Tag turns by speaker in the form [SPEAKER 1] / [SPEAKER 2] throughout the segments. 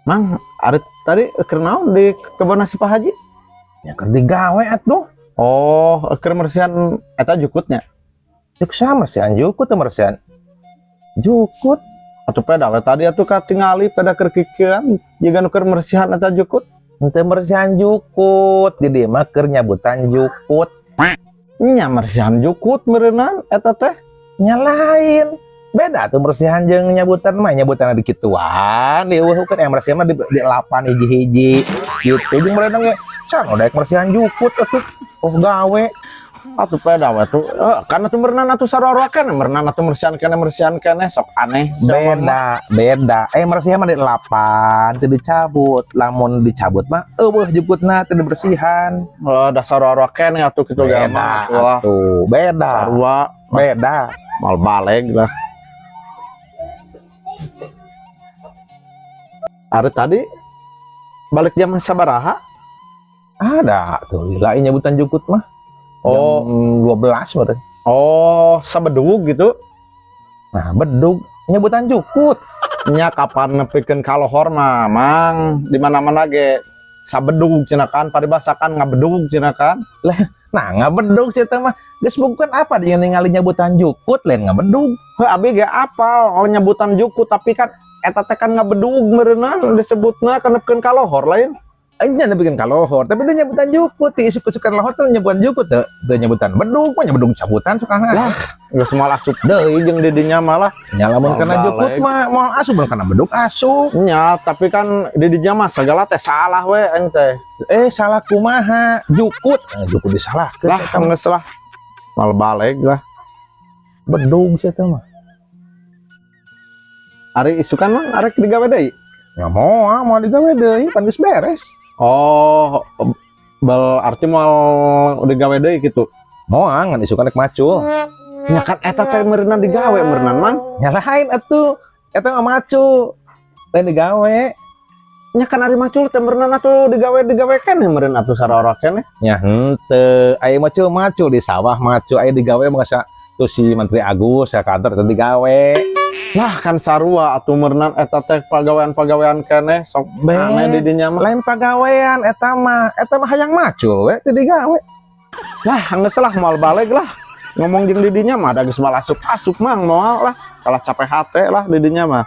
[SPEAKER 1] Mang, ari tadi keur naon di kebon si Pak Haji?
[SPEAKER 2] Ya keur digawe atuh.
[SPEAKER 1] Oh, keur mersihan eta jukutnya.
[SPEAKER 2] Cek sama mersihan jukut teh mersihan. Jukut.
[SPEAKER 1] Atuh peda we tadi atuh katingali peda keur kikieuan jiga nu keur mersihan eta jukut.
[SPEAKER 2] Henteu mersihan jukut, di dieu mah keur nyabutan jukut.
[SPEAKER 1] Nya mersihan jukut meureunnan eta teh.
[SPEAKER 2] Nya lain. Beda tuh mersihan jeung nyabutan mah, nyabutan di kituan, di eueuh kan yang mersihan mah di lapan hiji-hiji gitu. Jeung meureunna ge can daek mersihan jukut atuh. Oh gawe.
[SPEAKER 1] Atuh peda we tuh. Kan atuh meureunnan atuh sarua keneh meureunnan atuh mersihan keneh sok aneh.
[SPEAKER 2] Beda, beda. Mersihan mah di lapan, teu dicabut. Lamun dicabut mah eueuh jukutna teu dibersihan.
[SPEAKER 1] Oh, dah sarua keneh atuh kitu ge mah.
[SPEAKER 2] Beda atuh, beda.
[SPEAKER 1] Sarua,
[SPEAKER 2] beda.
[SPEAKER 1] Mal baleg lah. Ari tadi balik jam sabaraha?
[SPEAKER 2] Ada tuh lila nyabutan jukut mah.
[SPEAKER 1] Oh,
[SPEAKER 2] jam 12 berarti.
[SPEAKER 1] Oh, sabedug gitu.
[SPEAKER 2] Nah, bedug nyabutan jukut.
[SPEAKER 1] Nya kapan nepikeun ka lohor mah, Mang, di mana-mana ge sabedug cenah kan, paribasa kan ngabedug cenah kan.
[SPEAKER 2] Lah, nah ngabedug sih teh mah. Geus bukan apa dia ningali nyabutan jukut lain ngabedug.
[SPEAKER 1] Heuh, abi ge apal oh nyabutan jukut tapi kan eta teh kan ngabedug meureunna disebutna kan nepikeun ka lohor lain.
[SPEAKER 2] Nya nepikeun ka lohor, tapi dia nyabutan jukut, ti isuk-isukan lohor teh nyabutan jukut teh, teu nyabutan bedug, mah bedug cabutan sok aneh.
[SPEAKER 1] Lah, geus moal asup deui jeung di dinya malah.
[SPEAKER 2] Nya lamun kana
[SPEAKER 1] Balik.
[SPEAKER 2] Jukut mah moal asup, mun kana bedug asup.
[SPEAKER 1] Nya, tapi kan di dinya mah segala teh salah we aing teh.
[SPEAKER 2] Salah kumaha? Jukut, jukut disalahkeun.
[SPEAKER 1] Lah, geus lah. Mal balik lah.
[SPEAKER 2] Bedug sia teh mah.
[SPEAKER 1] Ari isukan mah arek digawe deui.
[SPEAKER 2] Ya moal, moal digawe deui, pan geus beres.
[SPEAKER 1] Oh, berarti moal digawe deui kitu.
[SPEAKER 2] Moal ngan isukan rek macul.
[SPEAKER 1] Nya kan eta teh meureunna digawe meureunna Mang.
[SPEAKER 2] Nya lain atuh, eta mah macul. Lain digawe.
[SPEAKER 1] Nya kan ari macul teh meureunna atuh digawe-digawe keneh meureun atuh sarua keneh.
[SPEAKER 2] Nya henteu, aya macul macul di sawah macul, aya digawe mah tuh si Menteri Agus ya kantor teh digawe.
[SPEAKER 1] Lah kan sarua atuh meureunna eta teh pagawean-pagawean keneh sok aneh di dinya mah.
[SPEAKER 2] Lain pagawean eta mah hayang macul we teu digawe.
[SPEAKER 1] Lah geus lah moal baleg lah. Ngomong jeung di dinya mah da geus moal asup-asup Mang moal lah. Kalah capek hate lah di dinya mah.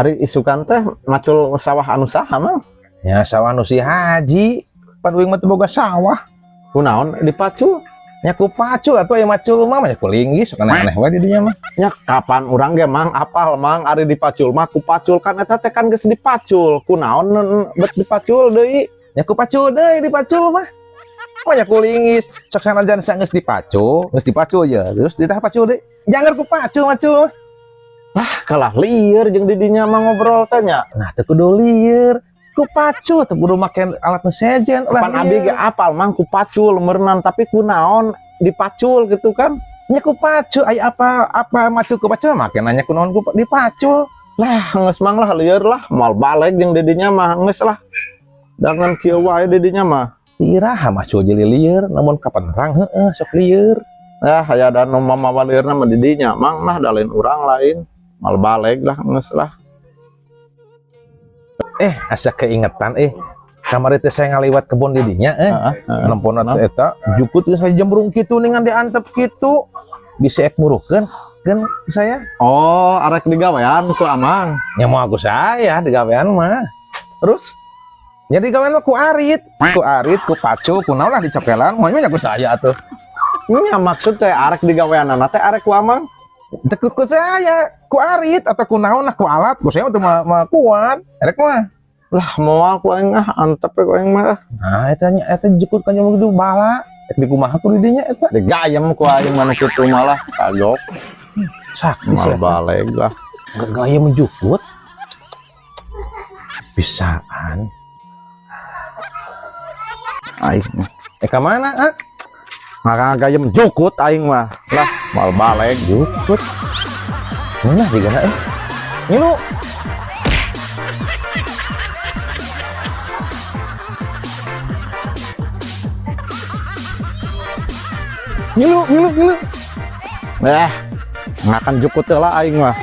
[SPEAKER 1] Ari isukan teh macul sawah anu saha Mang?
[SPEAKER 2] Ya sawah anu si Haji, pan uing mah teu boga sawah.
[SPEAKER 1] Kunaon dipacul?
[SPEAKER 2] Nya ku pacul atuh aya macul mah nya ku linggis sok aneh-aneh we di dinya mah.
[SPEAKER 1] Nya kapan urang ge Mang apal Mang ari dipacul mah ku pacul kan eta teh kan geus dipacul. Kunaon bet dipacul deui?
[SPEAKER 2] Nya ku pacul deui dipacul mah. Mah nya ku linggis sok sanajan geus dipacul ya terus ditah pacul deui. Jangan ku pacul macul mah.
[SPEAKER 1] Lah kalah lieur jeung di dinya mah ngobrol teh nya.
[SPEAKER 2] Nah teu kudu lieur. Ku pacul teu kudu make alat nu sejen ulah.
[SPEAKER 1] Pan abi ge apal Mang ku pacul meureunnan tapi kunaon dipacul gitu kan.
[SPEAKER 2] Nya ku pacul aya apa apa macul ku pacul make nanya kunaon ku dipacul.
[SPEAKER 1] Lah geus Mang lah lieur lah moal baleg jeung di dinya mah geus lah. Dangan kieu wae di dinya mah.
[SPEAKER 2] Iraha macul jadi lieur namun kapan terang heueuh sok lieur.
[SPEAKER 1] Ah aya da nu mamawa lieurna mah di dinya Mang nah da lain urang lain. Moal baleg lah geus lah.
[SPEAKER 2] Asa keingetan kamari teh saya ngaliwat kebun di dinya nempona teh eta jukut geus jembrung kitu ningan diantep kitu bisa ek murukeun keun saya.
[SPEAKER 1] Oh, arek digawean ku Amang.
[SPEAKER 2] Nya moal ku saya digawean mah.
[SPEAKER 1] Terus
[SPEAKER 2] nya digawean mah ku arit, ku pacu, ku naon lah dicokelan, moal nya ku saya atuh.
[SPEAKER 1] Nya maksud teh arek digaweanana teh arek ku Amang.
[SPEAKER 2] Teu ku saya, ku arit atau ku naon lah ku alat, ku saya mah teu mah kuat, erek mah.
[SPEAKER 1] Lah moal ku aing ah antep ku aing mah.
[SPEAKER 2] Nah eta nya eta jukut ka nyomong kitu bala, rek di kumaha ku di dinya eta.
[SPEAKER 1] Digayem ku aing mah nu kitu malah kagok.
[SPEAKER 2] Sakti
[SPEAKER 1] Moal
[SPEAKER 2] sih.
[SPEAKER 1] Baleg lah.
[SPEAKER 2] Gayem jukut. Bisaan.
[SPEAKER 1] Aing mah.
[SPEAKER 2] Ka mana, ah?
[SPEAKER 1] Ngagayem jukut aing mah. Lah moal baleg
[SPEAKER 2] jukut. Mana digana Ngilu. Ngilu, ngilu, ngilu.
[SPEAKER 1] Ngakan jukut lah aing mah.